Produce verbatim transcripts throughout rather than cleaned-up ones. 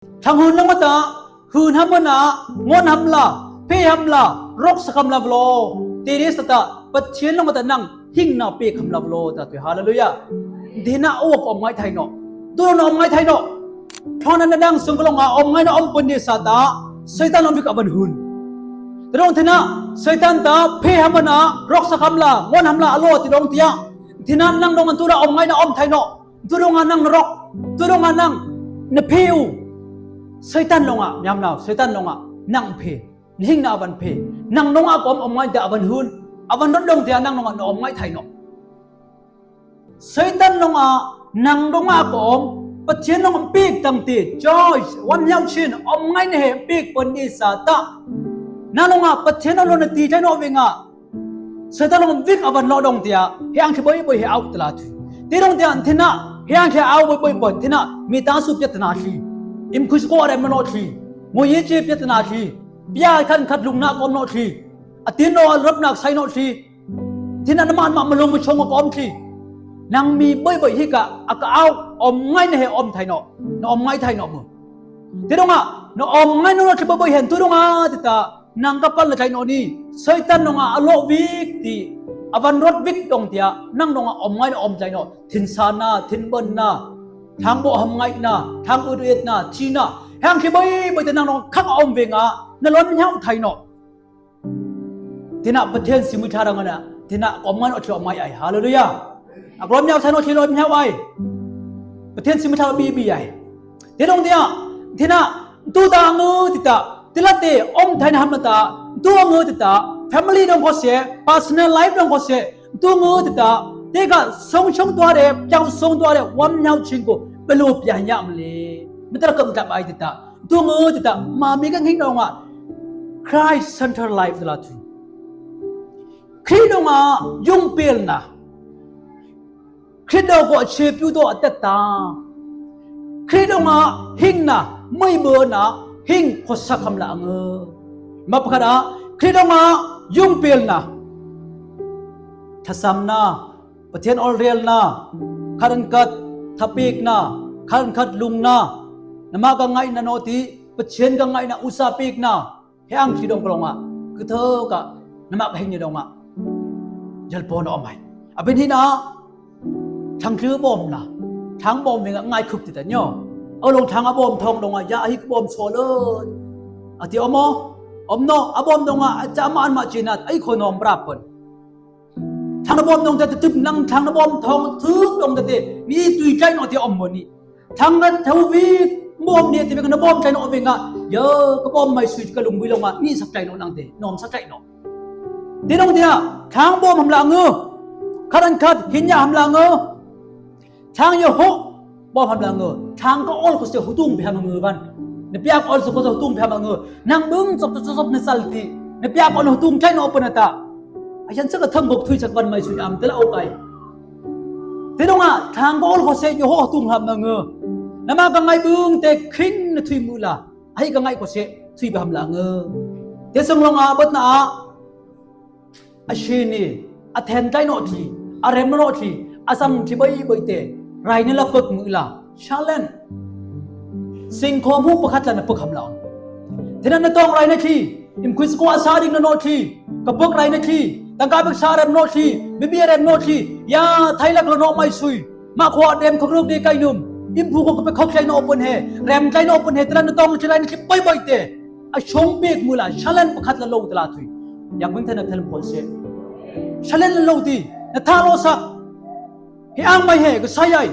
Thang hun long a ta, hun hamana, ngon hamla, phe hamla, roksak hamla velo. Teri sa ta, Pathian long a ta nang hingna pek hamla velo, ta tui. Hallelujah. Dena o ka om ngai thai no. Tui na om ngai thai no. Thona na dang sung ka long a om ngai na om pun di sa ta, Satan long vik a van hun. Tui dong thina, Satan ta, phe hamana, roksak hamla, ngon hamla, alo ti dong tia. Thina nang dong an tui na om ngai na om thai no. Tui dong a nang na rok, tui dong a nang na phe u. Satan long a, miam nau, Satan long a, nang phe. Na hingna a van phe. Nang dong a ka om om ngai ta a van hun. A van rot dong tia nang dong a na om ngai thai no. Satan dong a nang dong a ka om, Pathian dong a pek tangte, choice, wan hiau chin, om ngai na he pek pon di sa ta. Nang dong a Pathian dong a lo na ti thai no veng a. Satan long vik a van lo dong tia, hiang khi boi boi he au tala tui. Ti dong tia thina, hiang khi au boi boi pon thina, mi ta su piat na khi. Im khuis ko a rem no khi. Mo ye che piat na khi. Pia khan khat lung na kom no khi. A tin no a rap na sai no khi. Thina na man ma ma lung ma chong ma kom khi. Nang mi boi boi hi ka, a ka au, om ngai na he om thai no. Na om ngai thai no mo. Ti dong a, na om ngai no na khi boi boi hen tu dong a, ti ta. Nang ka pal na thai no ni, Satan dong a a lo vik ti, a van rot vik dong tia, nang dong a om ngai na om thai no, thin sa na, thin bon na, thang bo ham ngai na, thang u duet na, thi na, hang khi boi boi te nang dong khak a om veng a, na lon hiau thai no. Tina Pathian si mui tha dang a na, tina om ngai no thi om ngai ai, hallelujah. A ka lon hiau thai no thi lon hiau ai. Pathian si mui tha bi bi ai. Ti dong tia, thina, tu ta ngu ti ta, ti la te, om thai na ham la ta, tu ngu ti ta, family dong ko se, personal life dong ko se, tu ngu ti ta, te ka song song tua de, piau song tua de, wam nyau ching ko, pelu pia nyam le. Mi ta la kam ta bai ti ta, tu ngu ti ta, ma mi ka nging dong a, Christ center life ta la tu. Khrih dong a, yung pel na. Khrih dong ko a chepiu to a teta. Khrih dong a hingna, mei bena, hing khosak ham la ang. Ma pakhat a, Khrih dong a yung pelna. Thasamna, Pathian olrelna, khat an khat thapikna, khat an khat lungna. Nama ka ngaihna no ti, Pathian ka ngaihna usa pikna. He ang khi dong ka long a, kutho ka, nama ka hing ni dong a. Yalpo na om ai. Abin hina, thang khi bom na, thang bom veng a ngai khup ti ta nyo. Alo long thang a bom thong dong a, ya ahi bom so lo. Ati om o, om no, a bom dong a, a cha ma an ma chinat, ai ko nom brap pon. Thang na bom dong te tup nang thang na bom thong tup dong te ni tui kai no te om mo ni. Thang na thau vi bom ni te na bom kai no veng a. Yo ka bom mai sui ka lung bui long a ni sak kai no nang te. Nom sak kai no. Te dong te a thang bom ham la ngu. Khat an khat hin ya ham la ngu. Thang yo ho. Bom ham la ngu. Thang ka ol ko se hutung bi ham ngu ban. Na piak ol se ko se hutung bi ham ngu. Nang bung sop sop sop na sal ti. Na piak ol hutung kai no pon ta. Ayan sa ka tham bok thui sak ban mai sui am te la o kai. Te dong a thang ka ol ko se yo ho hutung ham ngu. Nama ka ngai bung te kring na thui mu la. Ahi ka ngai ko se thui bi ham la ngu. Te song long a bat na a. A shi ni, a then tai no thi, a rem no thi, a sang thi bai bai te, rai ni la pek mu la, challenge. Sing khom hu pakhat la na pek ham la. Thina na tong rai na thi, im khuis ko a sa ding na no thi, ka pek rai na thi, tang ka pek sa rem no thi, bibi rem no thi, ya thai lak lo no mai sui. Ma khua rem khok ruk de kai num. Im phu ko pe khok kai no pun he. Rem kai no pun he. Tran tong chi lai ni boi boi te. A chong pek mu la. Challenge pakhat la lo ta la thui. Yang bun thana thal pon se. Challenge la lo ti. Na tha lo sa. He ang mai he. Ka sai ai.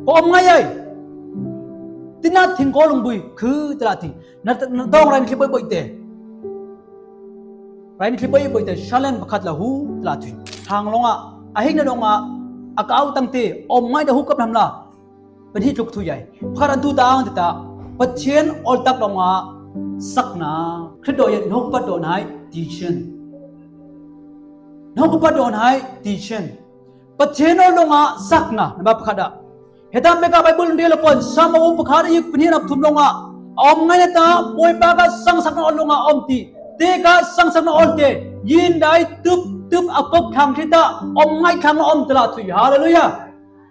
Ko om ngai ai. Tina thing ko lung bui. Khu ta la ti. Na, na tong rai ni boi boi te. Rai ni boi boi te challenge pakhat la hu ta la thui. Thang long a, a hing na long a, a ka au tang te, om ngai da hu kap nam la. Pen hi tluk thui ai. Pakhat an tu tang te ta, Pathian ol tak long a, sakna. Khrih do yan hok pat do nai, ti chen. Hok pat do nai, ti chen. Pathian ol long a sakna, na ba pakhat a. Heta meka Bible nde lo pon, Sam a u pakhat a yuk pini nap thum long a. Om ngai na ta, boi pa ka sangsakna ol long a om ti. Te ka sangsakna ol te. Yin dai tup, tup a pok thang thita. Om ngai thang om ta la thui. Hallelujah.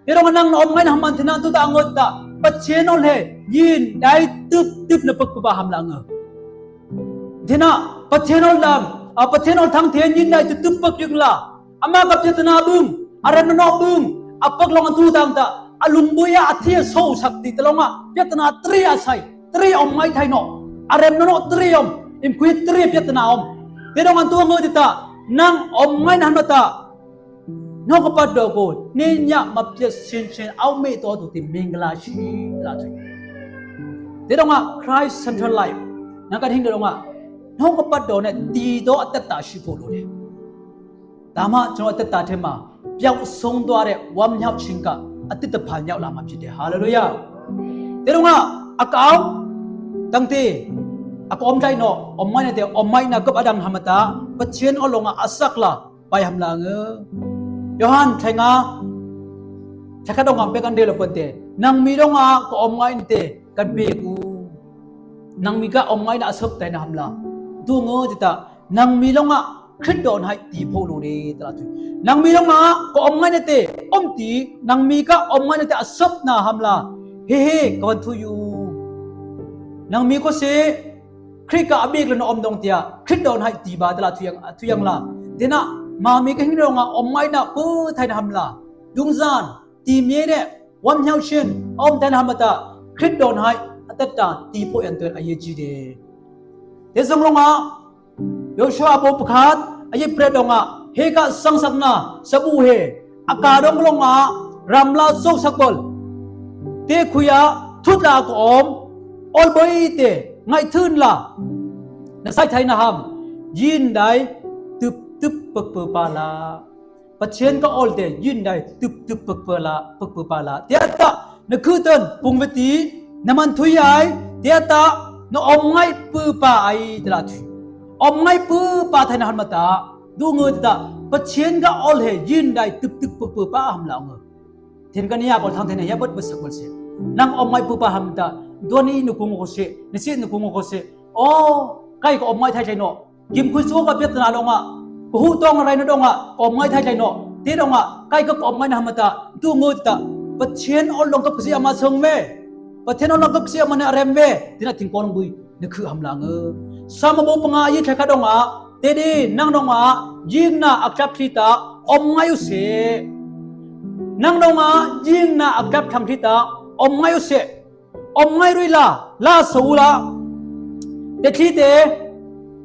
Te long a nang na om ngai na haman thina tu ta ngot ta. Pathen ol he, yin dai tuptup na pek papa hamla nge. Dena, Pathen ol dam, a Pathen ol thangthen yin dai tuptup pek yin la. Ama ka pyatna bung, a rem na no bung, a pek long a tu tang ta, a lungboi a a thi a so sak ti ta long a, pyatna tri a sai, tri om ngai thai no, a rem na no tri om, im kui tri pyatna om. Te dong an tu nge ti ta, nang om ngai na han ma ta, no ka pat do ko, ne nya ma pyat shin shin, au me to tu ti ming la shi la tu. Te dong a Christ Center Life, nang ka hing dong a, no ka pat do ne, ti do a tet ta shi po lo ne. Tama, chon a tet ta the ma, pyau song do a re, wam nyau ching ka, a tet ta pha nyau la ma pi de. Hallelujah. Te dong a, a ka om, tang te, a ka om tai no, om ngai na te, om ngai na kap a dang ham ta, Pathen ol long a a sak la, pai hamla nge. Yohan, thai nga, thai ka dong a, pe kan de lo pon te. Nang mi dong a, ka om ngai na te, kan pe ku. Nang mi ka om ngai na a sop tai na hamla. Tu nge ti ta, nang mi long a, Khrih don hai ti pho lo de, ta la thui. Nang mi long a, ka om ngai na te, om ti, nang mi ka om ngai na te a sop na hamla. He he, ka van thu yu. Nang mi ko se, Khrih ka a bik la na om dong tia, Khrih don hai ti ba ta la thu yang, thu yang la. Dena, ma mi ka hing dong a, om ngai na, ko thai na hamla. Dungzan, ti mi ne, wam nyau shin, om thai na ham ta, Khrih don hai, a tet ta, ti pho yan tuen a ye ji de. Te zong long a, Yoshua bo pakhat, a ye pret dong a, he ka sang sak na, sa bu he, a ka dong long a, ram la so sak bol. Te khui a, thut la ka om, ol boi te, ngai thun la. Na sai thai na ham, yin dai, tup tup pek pe pa la. Pathen ka ol te, yin dai, tup tup pek pe la, pek pe pa la. Tia ta, na khu ten, pung ve ti, na man thui ai, tia ta, na om ngai pe pa ai, ta la thui. Om ngai pe pa thai na han ma ta, du nge ta, Pathen ka ol he, yin dai, tup tup pek pe pa ham la nge. Then ka ni a kol thang then a ya bat bat sak bol se. Nang om ngai pe pa ham ta, dua ni nu kung ko se, ni si nu kung ko se. O, kai ka om ngai thai thai no. Gim khui su ka pyatna dong a. Ka hu tong rai na dong a, ka om ngai thai thai no. Te dong a, kai ka om ngai na ham ta, tu nge ta. Pathen ol long ka pasi ama song me. Pathen ol long ka pasi ama ne a rem me. Te na ting kong bui, ne khu ham la nge. Sam bo panga yi thai ka dong a. Te di, nang dong a, ying na a klap thi ta, om ngai u se. Nang dong a, ying na a klap thang thi ta, om ngai u se. Om ngai rui la, la so u la. Te thi te,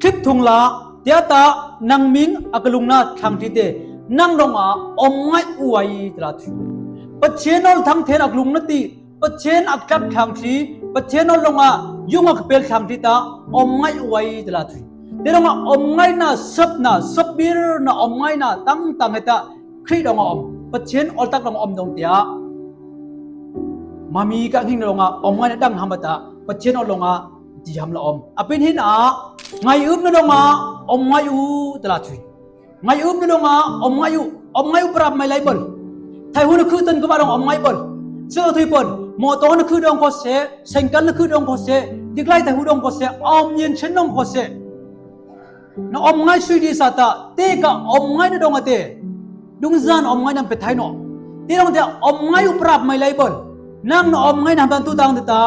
thip thung la, tia ta nang ming a ka lung na thang thi te. Nang dong a om ngai u ai ta la thui. Pathen ol thang then a ka lung na ti, Pathen a ka thang thi, Pathen ol dong a yung a ka pel thang thi ta, om ngai u ai ta la thui. Te dong a om ngai na sap na, sap bir na om ngai na tang tang he ta, Khrih dong a om, Pathen ol tak dong a om dong tia. Mami ka hing dong a, om ngai na dang ham ta, Pathen ol dong a, di ham la om. A pin hin a, ngai up na dong a, om ngai u ta la thui. Ngai up na dong a, om ngai u, om ngai u prap mai lai bol. Thai hu na khu ten ka ba dong om ngai bol. Sel thui pon, motor na khu dong ko se, sengkal na khu dong ko se, diklai thai hu dong ko se, om yen chen dong ko se. Na om ngai sui di sa ta, te ka om ngai na dong a te. Dungzan om ngai na pe thai no. Te dong te om ngai u prap mai lai bol. Nang na om ngai na ban tu tang te ta.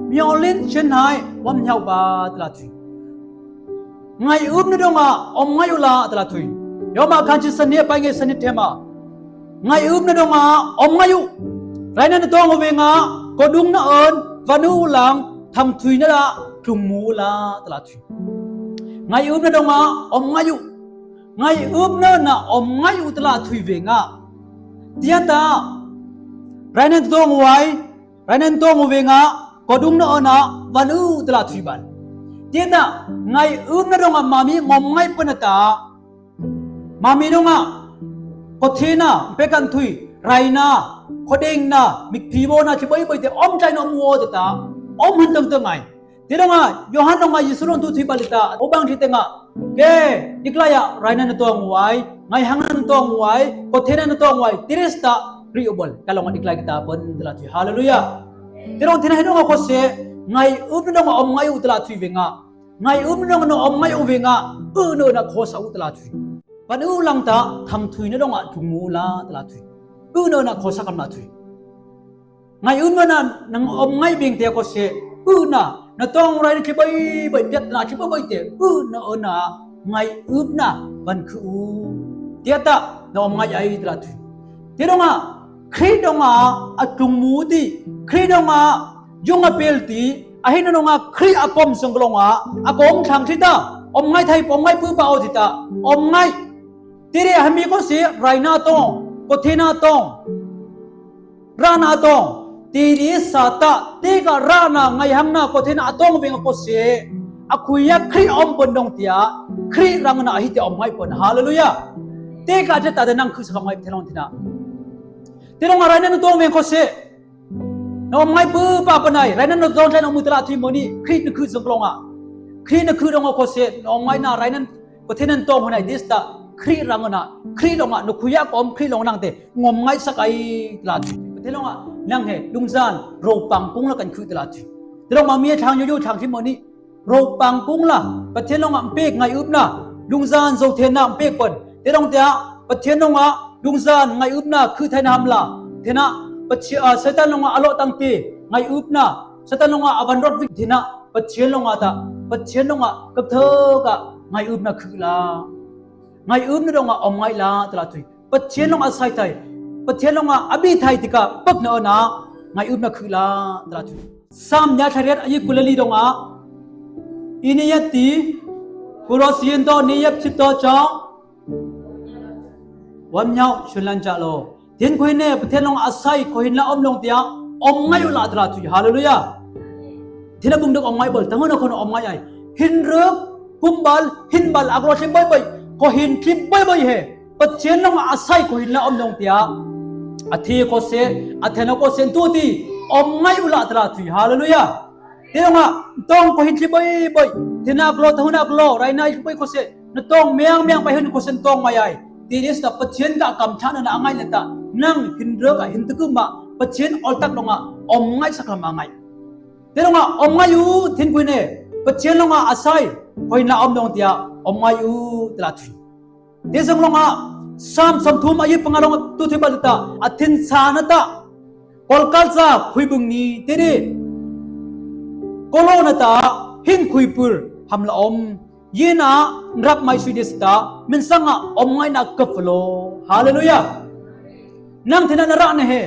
Mi olin chen hai, wam nyau ba ta la thui. Ngai up na dong a, om ngai u la ta la thui. Yo ma kan chi sani a pai ngai sani te ma. Ngai up na dong a, om ngai u. Rai na na tong u ve nga, ko dung na on, van u lang, thang thui na la, tlung mu la, ta la thui. Ngai up na dong a, om ngai u. Ngai up na na om ngai u ta la thui ve nga. Tia ta, rai na tong u ai, rai na tong u ve nga, ko dung na on a, van u ta la thui bal. Tia ta, ngai up na dong a mami ngom ngai pa na ta, mami dong a, ko the na, pe kan thui, rai na, ko deng na, mik pi bo na, chi boi boi te, om tai na om u o ta ta, om han tang tang ai. Te dong a, Yohan dong a, Yesu dong tu thui bal ta, o bang thi te nga, ke, diklai a, rai na na tong u ai, ngai hang na na tong u ai, ko the na na tong u ai, tiris ta, ri u bol, ka long a diklai kita pon ta la thui, hallelujah. Te dong the na he dong a ko se, ngai up na dong a om ngai u ta la thui ve nga, ngai up na dong a na om ngai u ve nga, u no na ko sa u ta la thui. Pan u lang ta, thang thui na dong a, tung mu la ta la thui. U no na ko sa kam la thui. Ngai ym na na, nang om ngai beng te kose, u na, na tong rai na ki bai bai, piat na ki bai bai te, u na, u na, ngai ym na, ban ku u. Tia ta, na om ngai ai tla tui. Ti dong a, Khrih dong a, a tung mu ti, Khrih dong a, yung a pel ti, a hin dong a, Khrih a kom sang dong a, a kom thang ti ta, om ngai thai, om ngai pu pa o ti ta, om ngai. Ti ri a hami kose, rai na tong, ko the na tong. Rana atong, tiri sata, teka rana ngaihang na kothena atong veng a kose, akhuia Khrih om pon dong tia, Khrih rang na ahite om ngai pon. Hallelujah. Teka teta de nang khu sa ngai pon thei long tina. Ti long a raina na tong veng kose, na om ngai pu pa panai, raina na tong tla na mu tla thui moni, Khrih na khu sa long a. Khrih na khu dong a kose, na om ngai na raina Pathen in tong hunai dista, Khrih rang na, Khrih long a, na khuia kom Khrih long nang te, ngom ngai sak ai tla thui. Pathen long a, nang he, lungzan, ropang kung la kan khu tla thui. Ti long ma mi thang yo yo thang thi moni, ropang kung la, Pathen long a mpek ngai up na, lungzan zo the na mpek pon. Ti long tia, Pathen long a, lungzan ngai up na, khu thai na ham la. Thena, Pathen, ah, Satan long a, alo tang te, ngai up na, Satan long a, avan rot vik thena, Pathen long a ta, Pathen long a, kap thok a, ngai up na khu la. Ngai um na dong a om ngai la tla thui. Pathen long a sai thai. Pathen long a abi thai tika pak na ona ngai um na khu la tla thui. Sam nia thariat ayi kulali dong a. Ini yati. Kulo sien to ni yap chit to chong. Wam nyau shun lan cha lo. Thin khui ne, Pathen long a sai, ko hin la om long tia, om ngai u la tla thui. Hallelujah. Thin a bung dek om ngai bol, tang na kon om ngai ai. Hin ruk, kum bal, hin bal, aklo thin bai bai, ko hin thin bai bai he. Pathen long a sai, ko hin la om long tia. A thi ko se, a then ko se, tu ti, om ngai u la tla thui. Hallelujah. Ti long a, tong ko hin thin bai bai, thin aklo, tahun aklo, raina thin bai ko se, na tong meang meang bai hin ko se tong mai ai. Ti dista Pathen ka kam thana na ngai na ta, nang hin ruk a hin tukum ma, Pathen oltak long a, om ngai sak lam a ngai. Ti long a, om ngai u, thin khui ne, Pathen long a sai, ko hin la om long tia, om ngai u, tla thui. Ti sang long a, Sam som thum ayi panga long a tu thui bal ta, a thin sa na ta, kolkal sa khui bung ni, ti ri, kolo na ta, hin khui pur, ham la om, Yena nrap mai sui desta, minsang a om ngai na kap lo. Hallelujah. Nang thena na ra ne he,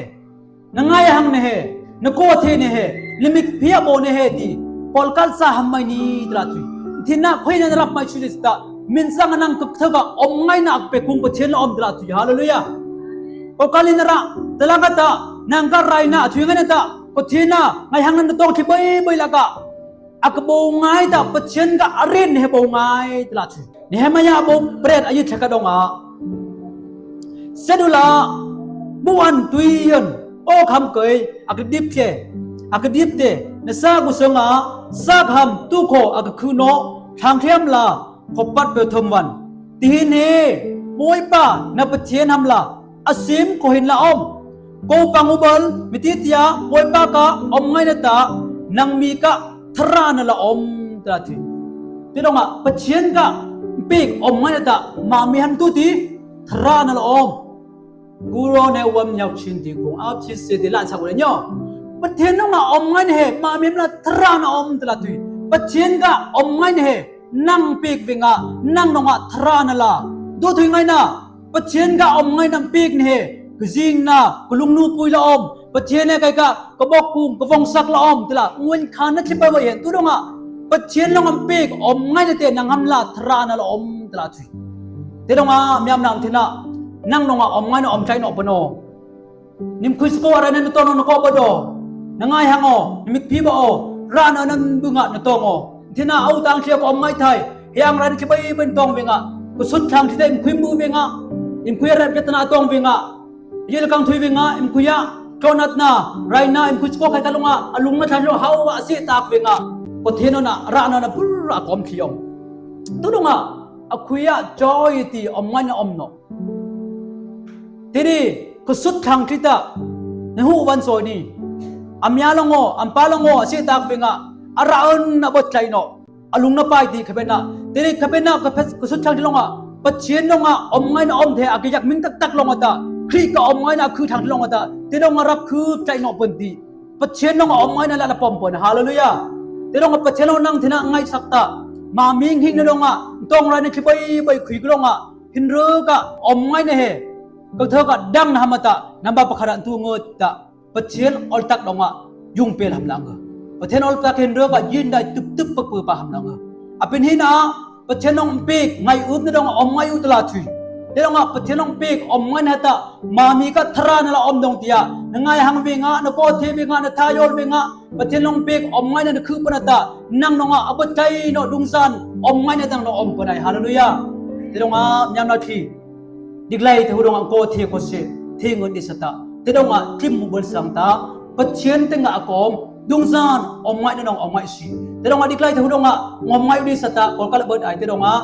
na ngai hang ne he, na ko the ne he, limik pia bo ne he ti, kolkal sa ham mai ni tla thui. Thena khoi na nrap mai sui desta, minsang a nang kap thok a om ngai na pe kung Pathen la om tla thui. Hallelujah. Kolkal na ra, tla kata, nang ka raina, thui ngai na ta, ko thena, ngai hang na tong thi bai bai la ka. A ka bo ngai ta, Pathen ka a ren ne he bo ngai tla thui. Nehemiah bo pret ayi thaka dong a. Sedula, bu an tui yon, o kham kei, a ka dip te, a ka dip te, na sa ku song a, sa kham tu ko, a ka khu no, thang thiam la, ko pat pe thom van. Ti hin he, Moipa, na Pathen ham la, a sim ko hin la om. Ko pang u bal, mi ti tia, Moipa ka om ngai na ta, nang mi ka thara na la om, tla thui. Ti dong a, Pathen ka pek om ngai na ta, ma mi han tu ti, thara na la om. Kuro ne wam nyau chin ti kung, ap chin se ti la sa kuro nyo. Pathen dong a om ngai na he, ma mi la thara na om, tla thui. Pathen ka om ngai na he, nang pek veng a, nang dong a thara na la. Do thui ngai na, Pathen ka om ngai na pek ne he, ka zing na, ka lungnu pui la om, Pathen ne kai ka, ka bok kung, ka vong sak la om, tla, ngun khan na tli bai bai hen, tu dong a, Pathen long a pek, om ngai na te, nang ham la, thara na la om, tla thui. Ti dong a, miam nam thena, nang dong a om ngai na om chai no pano. Nim khui sko ara na tong na ko ba do. Na ngai hang o, na mik pi ba o. Ra na na bung a na tong o. Thina au tang thia ko om ngai thai. Hiang ra na ki bai bai tong veng a. Ko sut thang thi dai im khui mu veng a. Im khui ra pet na tong veng a. Yel kang thui veng a, im khui a. Ko nat na, rai na, im khui sko kai ka long a. A lung na than long hau a si tak veng a. Ko thina na, ra na na pur a kom thi ong. Tu long a, a khui a joy ti om ngai na om no. Tini, ka sut thang thi ta, na hu van soi ni. Am ya long o, am pa long o, a si tak veng a, a ra ön na bot tlai no. A lung na pai ti ka pen na. Tini ka pen na, ka pet, ka sut thang thi long a. Pathen long a, om ngai na om the, a ki yak ming tak tak long a ta. Khrih ka om ngai na khu thang thi long a ta. Ti long a rap khu tlai no pon ti. Pathian dong a om ngaina la la pom pon. Halleluia. Te dong a Pathian dong nang thina ngaisak ta. Mami hing na dong a tong rai na ki bai bai khui dong a hin ruk a om ngaina he. Ka thok a dang na ham a ta namba pakhat a tu ngot ta. Pathian oltak dong a yung pel ham lang a. Pathian oltak hin ruk a yin dai tup tup pak pak ham lang a. A pin hin a Pathian dong pek ngai ut na dong a om ngai ut la thui. Te dong a Pathian dong pek om ngaina ta mami ka thara na la om dong tia. Na ngai hang ve nga, na ko the ve nga, na tha yol ve nga. Pathian dong pek om ngaina na khu pon a ta nang dong a abot kai no dungzan om ngaina dang no om pon ai. Halleluia. Te dong a nyam na thi. Diklai te hu dong a ko the ko se the ngun di sa ta. Te dong a tlim mu bol sang ta. Pathian te nga a kom dungzan om ngai na dong om ngai si. Te dong a diklai te hu dong a ngom ngai di sa ta. Ko ka la bot ai te dong a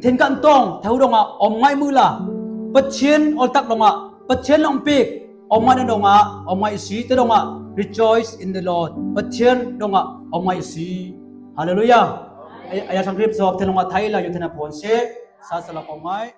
then kan tong te hu dong a om ngai mu la. Pathian oltak dong a Pathian dong pek om ngai na dong a om ngai si. Te dong a rejoice in the Lord. Pathian dong a om ngai si. Halleluia. Aya, aya sang krip sok te dong a thai la yu te na pon se. Sa sa la pon mai.